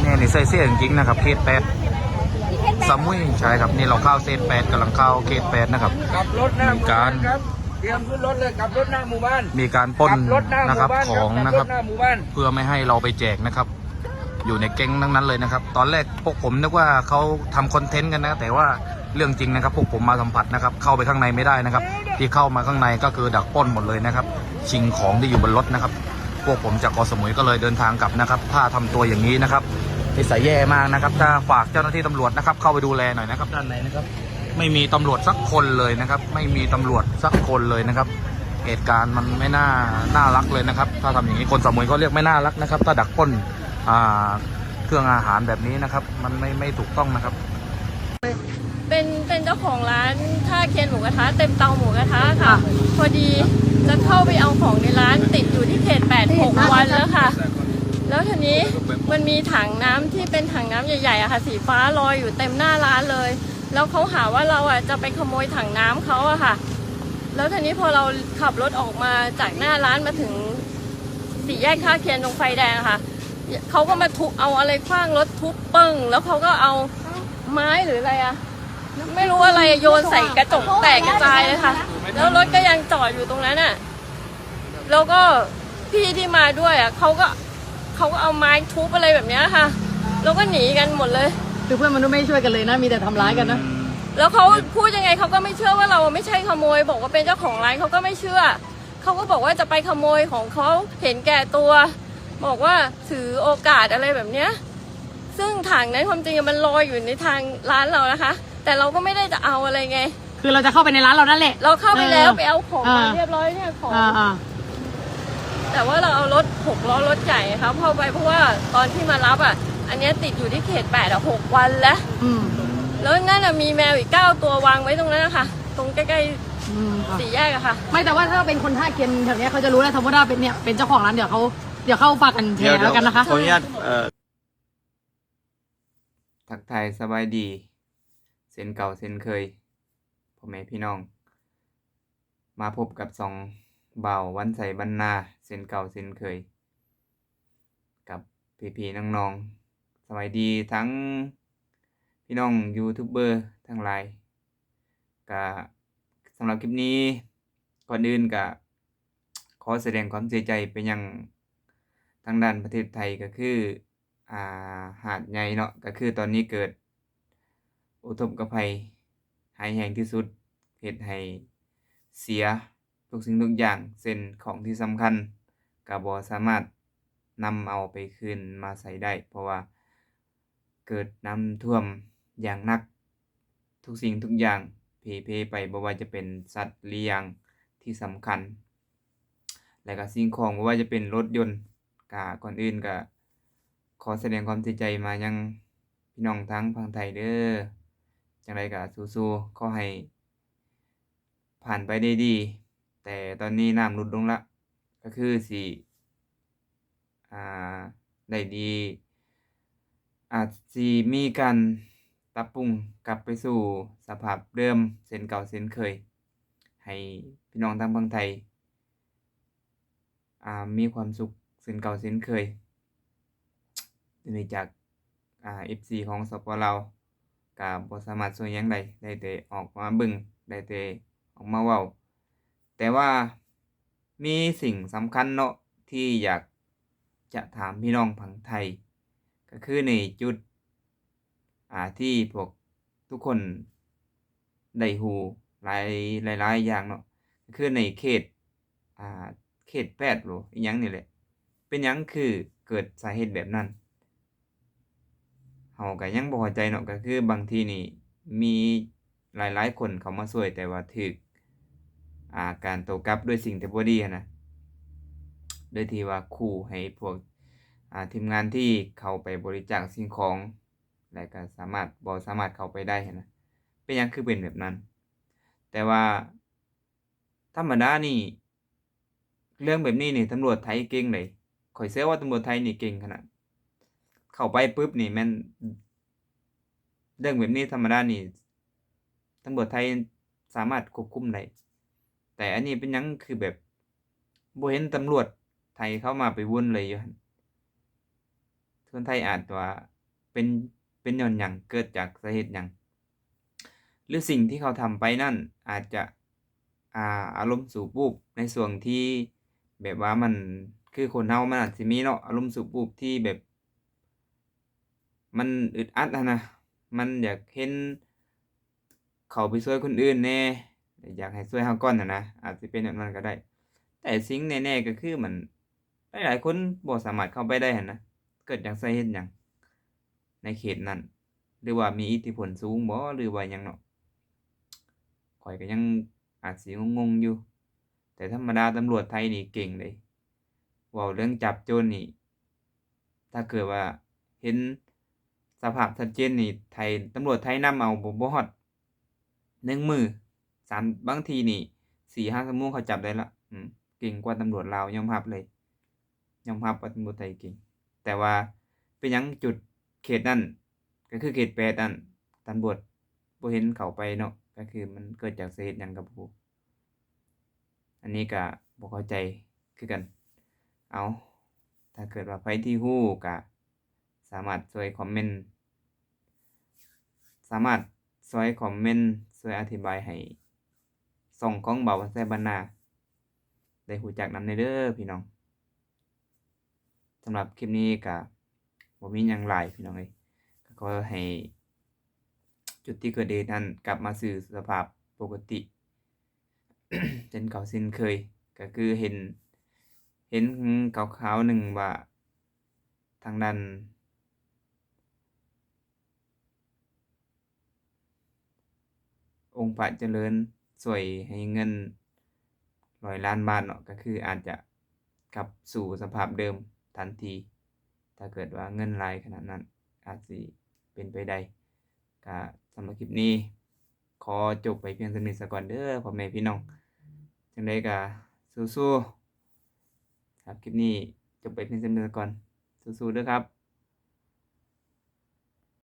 ນີ້ໃສ່ເສຍກາງເກງນະຄັບ ເຂດແປດ ສະມຸຍ. ໃຊ່ຄັບ ນີ້ເຮົາເຂົ້າເຂດແປດ ກຳລັງເຂົ້າເຂດແປດນະຄັບ. ກັບລົດໜ້າໝູ່ບ້ານ ມີການ ເຕີມຂຶ້ນລົດເລີຍ ກັບລົດໜ້າໝູ່ບ້ານ ມີການປົນນະຄັບ ຂອງນະຄັບ ເພື່ອໄມ່ໃຫ້ເຮົາໄປແຈກນະຄັບ. ຢູ່ໃນເກັງທັງນັ້ນເລີຍນະຄັບ. ຕອນແລກພວກຜົມນຶກວ່າເຂົາທຳຄອນເທັນກັນນະ ແຕ່ວ່າເລື່ອງຈິງນະຄັບ ພວກຜົມມາສຳຜັດນະຄັບ ເຂົ້າໄປຂ້າງໃນໄມ່ໄດ້ນະຄັບ. ທີ່ເຂົ້າມາຂ້າງໃນກໍຄືດັກປົນໝົດເລີຍນະຄັບ ຊິງຂອງທີ່ຢູ່ບົນລົດນະຄັບ. ພວກຜົມຈາກ ກ.ສະໝຸຍ ກໍເລີຍເດີນທາງກັບນະຄັບ. ຖ້າທຳຕົວຢ່າງນີ້ນະຄັບ ນິໄສແຍ່ມາກນະຄັບ. ຖ້າຝາກເຈົ້າໜ້າທີ່ຕຳຫຼວດນະຄັບ ເຂົ້າໄປດູແລໜ່ອຍນະຄັບ ດ້ານໃນນະຄັບ. ໄມ່ມີຕຳຫຼວດສັກຄົນເລີຍນະຄັບ ໄມ່ມີຕຳຫຼວດສັກຄົນເລີຍນະຄັບ. ເຫດການມັນໄມ່ໜ້າ ໜ້າລັກເລີຍນະຄັບ. ຖ້າທຳຢ່າງນີ້ ຄົນສະໝຸຍເຂົາລຽກໄມ່ໜ້າລັກນະຄັບ ຖ້າດັກປົນ ອ່າ ເຄື່ອງອາຫານແບບນີ້ນະຄັບ ມັນໄມ່ ໄມ່ຖືກຕ້ອງນະຄັບ. ເປັນ ເປັນເຈົ້າຂອງຮ້ານທ່າຄຽນໝູກະທະ ເຕັມເຕົາໝູກະທະ ຄ່ະ ພໍດີຈະເຂົ້າໄປເອົາຂອງໃນຮ້ານ ຕິດຢູ່ທີ່ເຂດແປດ ຫົກວັນແລ້ວຄ່ະ. ແລ້ວທີນີ້ມັນມີຖັງນ້ຳທີ່ເປັນຖັງນ້ຳໃຫຍ່ໆ ອະຄ່ະ ສີຟ້າລອຍຢູ່ເຕັມໜ້າຮ້ານເລີຍ. ແລ້ວເຂົາຫາວ່າເຮົາອະຈະໄປຂະໂມຍຖັງນ້ຳເຂົາອະຄ່ະ. ແລ້ວທີນີ້ພໍເຮົາຂັບລົດອອກມາຈາກໜ້າຮ້ານມາເຖິງສີ່ແຍກທ່າຄຽນ ຕົງໄຟແດງອະຄ່ະ ເຂົາກໍມາທຸບ ເອົາອະໄລຂວ້າງລົດ ທຸບປຶ້ງ ແລ້ວເຂົາກໍເອົາໄມ້ຫຼືອະໄລອະ ໄມ່ຮູ້ອະໄລໂຍນໃສ່ກະຈົກແຕກກະຈາຍເລີຍຄ່ະ. ແລ້ວລົດກໍຍັງຈອດຢູ່ຕົງນັ້ນນະ. ແລ້ວກໍພີ່ທີ່ມາດ້ວຍອະ ເຂົາກໍ ເຂົາກໍເອົາໄມ້ທຸບອະໄລແບບເນີ້ຍຄ່ະ ແລ້ວກໍໜີກັນໝົດເລີຍ. ຄືເພື່ອນມະນຸດໄມ່ຊ່ວຍກັນເລີຍນະ ມີແຕ່ທຳຮ້າຍກັນນະ. ແລ້ວເຂົາ ເອີ ພູດຍັງໄງເຂົາກໍໄມ່ເຊື່ອວ່າເຮົາໄມ່ໃຊ່ຂະໂມຍ ບອກວ່າເປັນເຈົ້າຂອງຮ້ານເຂົາກໍໄມ່ເຊື່ອ. ເຂົາກໍບອກວ່າຈະໄປຂະໂມຍຂອງເຂົາ ເຫັນແກ່ຕົວ ບອກວ່າຖືໂອກາດອະໄລແບບເນີ້ຍ. ຊຶ່ງຖັງນັ້ນຄວາມຈິງມັນລອຍຢູ່ໃນທາງຮ້ານເຮົານະຄະ ແຕ່ເຮົາກໍໄມ່ໄດ້ຈະເອົາອະໄລໄງ. ຄືເຮົາຈະເຂົ້າໄປໃນຮ້ານເຮົານັ້ນແຫຼະ ເຮົາເຂົ້າໄປແລ້ວ ເອີ ໄປເອົາຂອງມາ ອ່າ ລຽບຮ້ອຍເນຍ ຂອງ ອ່າໆ ແຕ່ວ່າເຮົາເອົາລົດຫົກລໍ້ລົດໃຫຍ່ເຂົາເຂົ້າໄປ ເພາະວ່າຕອນທີ່ມາຮັບອະ ອັນເນີ້ຍຕິດຢູ່ທີ່ເຂດແປດອະ ຫົກວັນແລ້ວ ອືມ ແລ້ວນັ້ນນະມີແມວອີກເກົ້າຕົວວາງໄວ້ຕົງນັ້ນນະຄະ ຕົງໃກ້ໆ ອືມ ສີ່ແຍກອະຄ່ະ. ໄມ່ ແຕ່ວ່າຖ້າເປັນຄົນທ່າຄຽນແຖວເນີ້ຍ ເຂົາຈະຮູ້ແລ້ວ ສົມມຸດວ່າເປັນ ເນຍ ເປັນເຈົ້າຂອງຮ້ານ ດຽວເຂົາ ດຽວເຂົາຝາກກັນແຊແລ້ວກັນນະຄະ. ຂໍອະນຸຍາດ ເອີ ທັກທາຍສະບາຍດີເຊັ່ນເກົ່າເຊັ່ນເຄີຍ ພໍ່ແມ່ພີ່ນ້ອງ ມາພົບກັບຊ່ອງບ່າວວັນໄຊບັນນາເຊັ່ນເກົ່າເຊັ່ນເຄີຍ ກັບພີ່ໆນ້ອງໆ. ສະບາຍດີທັງພີ່ນ້ອງຢູທູບເບີທັງຫຼາຍ. ກະສຳລັບຄລິບນີ້ ກ່ອນອື່ນກະຂໍສະແດງຄວາມເສຍໃຈໄປຍັງທາງດ້ານປະເທດໄທ ກະຄື ອ່າ ຫາດໃຫຍ່ເນາະ ກະຄືຕອນນີ້ເກີດອຸທົກກະໄພຮ້າຍແຮງທີ່ສຸດ ເຮັດໃຫ້ເສຍທຸກສິ່ງທຸກຢ່າງ ເຊັ່ນຂອງທີ່ສຳຄັນກະບໍ່ສາມາດນຳເອົາໄປຄືນມາໃຊ້ໄດ້ ເພາະວ່າເກີດນ້ຳຖ້ວມຢ່າງໜັກ ທຸກສິ່ງທຸກຢ່າງເພເພໄປ ບໍ່ວ່າຈະເປັນສັດລ້ຽງທີ່ສຳຄັນ ແລະກະສິ່ງຂອງ ບໍ່ວ່າຈະເປັນລົດຍົນ. ກະກ່ອນອື່ນກະຂໍສະແດງຄວາມເສຍໃຈມາຍັງພີ່ນ້ອງທາງຝັ່ງໄທເດີ. ຈັ່ງໃດກະສູ້ໆ ຂໍໃຫ້ຜ່ານໄປໄດ້ດີ. ແຕ່ຕອນນີ້ນ້ຳຫຼຸດລົງລະ ກະຄືຊິ ອ່າ ໄດ້ດີ ອາດຊິມີການປັບປຸງກັບໄປສູ່ສະພາບເດີມເຊັ່ນເກົ່າເຊັ່ນເຄີຍ ໃຫ້ພີ່ນ້ອງທາງຝັ່ງໄທ ອ່າ ມີຄວາມສຸກເຊັ່ນເກົ່າເຊັ່ນເຄີຍ. ເນື່ອງຈາກ ອ່າ ເອັຟຊີຂອງ ສປປ ລາວ ກະບໍ່ສາມາດຊ່ວຍຫຍັງໄດ້ ໄດ້ແຕ່ອອກມາເບິ່ງ ໄດ້ແຕ່ອອກມາເວົ້າ. ແຕ່ວ່າມີສິ່ງສຳຄັນເນາະ ທີ່ຢາກຈະຖາມພີ່ນ້ອງຝັ່ງໄທ ກະຄືໃນຈຸດ ອ່າ ທີ່ພວກທຸກຄົນໄດ້ຮູ້ຫຼາຍ ຫຼາຍໆຢ່າງເນາະ ກະຄືໃນເຂດ ອ່າ ເຂດແປດບໍ ອີ່ຫຍັງນີ້ແຫຼະ ເປັນຫຍັງຄືເກີດສາເຫດແບບນັ້ນ? ເຮົາກະຍັງບໍ່ເຂົ້າໃຈເນາະ ກະຄືບາງທີນີ້ມີຫຼາຍໆຄົນເຂົ້າມາຊ່ວຍ ແຕ່ວ່າຖືກ ອ່າ ການໂຕ້ກັບດ້ວຍສິ່ງທີ່ບໍ່ດີຫັ້ນນະ ໂດຍທີ່ວ່າຂູ່ໃຫ້ພວກ ອ່າ ທີມງານທີ່ເຂົ້າໄປບໍລິຈາກສິ່ງຂອງ ແລະກະສາມາດ ບໍ່ສາມາດເຂົ້າໄປໄດ້ຫັ້ນນະ ເປັນຫຍັງຄືເປັນແບບນັ້ນ? ແຕ່ວ່າທຳມະດານີ້ ເລື່ອງແບບນີ້ນີ້ ຕຳຫຼວດໄທເກັ່ງເດ. ຂ້ອຍເຊື່ອວ່າຕຳຫຼວດໄທນີ້ເກັ່ງຂະໜາດ ເຂົ້າໄປປຶບນີ້ແມ່ນ ເລື່ອງແບບນີ້ທຳມະດານີ້ ຕຳຫຼວດໄທສາມາດຄວບຄຸມໄດ້. ແຕ່ອັນນີ້ເປັນຫຍັງຄືແບບ ບໍ່ເຫັນຕຳຫຼວດໄທເຂົ້າມາໄປວຸ້ນເລີຍຢູ່ຫັ້ນ? ຄົນໄທອາດວ່າ ເປັນ ເປັນຍ້ອນຫຍັງ ເກີດຈາກສາເຫດຫຍັງ ຫຼືສິ່ງທີ່ເຂົາທຳໄປນັ້ນ ອາດຈະ ອ່າ ອາລົມສູບວູບໃນຊ່ວງທີ່ແບບວ່າມັນ ຄືຄົນເຮົາມັນອາດຊິມີເນາະ ອາລົມສູບວູບທີ່ແບບ ມັນອຶດອັດຫັ້ນນະ ມັນຢາກເຫັນເຂົາໄປຊ່ວຍຄົນອື່ນແດ່ ຢາກໃຫ້ຊ່ວຍເຮົາກ່ອນຫັ້ນນະ ອາດຊິເປັນແບບນັ້ນກໍໄດ້. ແຕ່ສິ່ງແນ່ໆກໍຄືມັນ ຫຼາຍໆຄົນບໍ່ສາມາດເຂົ້າໄປໄດ້ຫັ້ນນະ ເກີດຈາກສາເຫດຫຍັງໃນເຂດນັ້ນ ຫຼືວ່າມີອິດທິພົນສູງບໍ່ ຫຼືວ່າຫຍັງເນາະ ຂ້ອຍກໍຍັງອາດຊິງົງໆຢູ່. ແຕ່ທຳມະດາຕຳຫຼວດໄທນີ້ເກັ່ງເດ້ ເວົ້າເລື່ອງຈັບໂຈນນີ້ ຖ້າເກີດວ່າເຫັນສະພາບຊັດເຈນນີ້ ໄທ ຕຳຫຼວດໄທນຳເອົາບໍ່ ບໍ່ຮອດໜຶ່ງມື້ ສາມ ບາງທີນີ້ສີ່ຫ້າຊົ່ວໂມງເຂົາຈັບໄດ້ລະ. ອືມ ເກັ່ງກວ່າຕຳຫຼວດລາວ ຍອມຮັບເລີຍ ຍອມຮັບວ່າຕຳຫຼວດໄທເກັ່ງ. ແຕ່ວ່າເປັນຫຍັງຈຸດເຂດນັ້ນ ກໍຄືເຂດແປດນັ້ນ ຕຳຫຼວດບໍ່ເຫັນເຂົ້າໄປເນາະ ກໍຄືມັນເກີດຈາກສາເຫດຫຍັງກໍບໍ່ຮູ້. ອັນນີ້ກະບໍ່ເຂົ້າໃຈຄືກັນ. ເອົາ ຖ້າເກີດວ່າໃຜທີ່ຮູ້ກະສາມາດຊ່ວຍຄອມເມັນ ສາມາດຊ່ວຍຄອມເມັນ ຊ່ວຍອະທິບາຍໃຫ້ຊ່ອງຂອງບ່າວວັນໄຊບັນນາໄດ້ຮູ້ຈັກນຳແດ່ເດີພີ່ນ້ອງ. ສຳລັບຄລິບນີ້ກະບໍ່ມີຫຍັງຫຼາຍພີ່ນ້ອງເອີຍ ກໍຂໍໃຫ້ຈຸດທີ່ເກີດເຫດນັ້ນກັບມາສູ່ສະພາບປົກກະຕິ ເຊັ່ນເກົ່າເຊັ່ນເຄີຍ. ກໍຄືເຫັນ ເຫັນຂ່າວໆໜຶ່ງວ່າ ທາງດ້ານອົງພະຈະເລີນຊ່ວຍໃຫ້ເງິນຮ້ອຍລ້ານບາດເນາະ ກໍຄືອາດຈະກັບສູ່ສະພາບເດີມທັນທີ ຖ້າເກີດວ່າເງິນຫຼາຍຂະໜາດນັ້ນ ອາດຊິເປັນໄປໄດ້. ກະສຳລັບຄລິບນີ້ ຂໍຈົບໄປພຽງສ່ຳນີ້ສາກ່ອນເດີພໍ່ແມ່ພີ່ນ້ອງ. ຈັ່ງໃດກະສູ້ໆ ສຳລັບຄລິບນີ້ຈົບໄປພຽງສ່ຳນີ້ສາກ່ອນ. ສູ້ໆເດີຄັບ.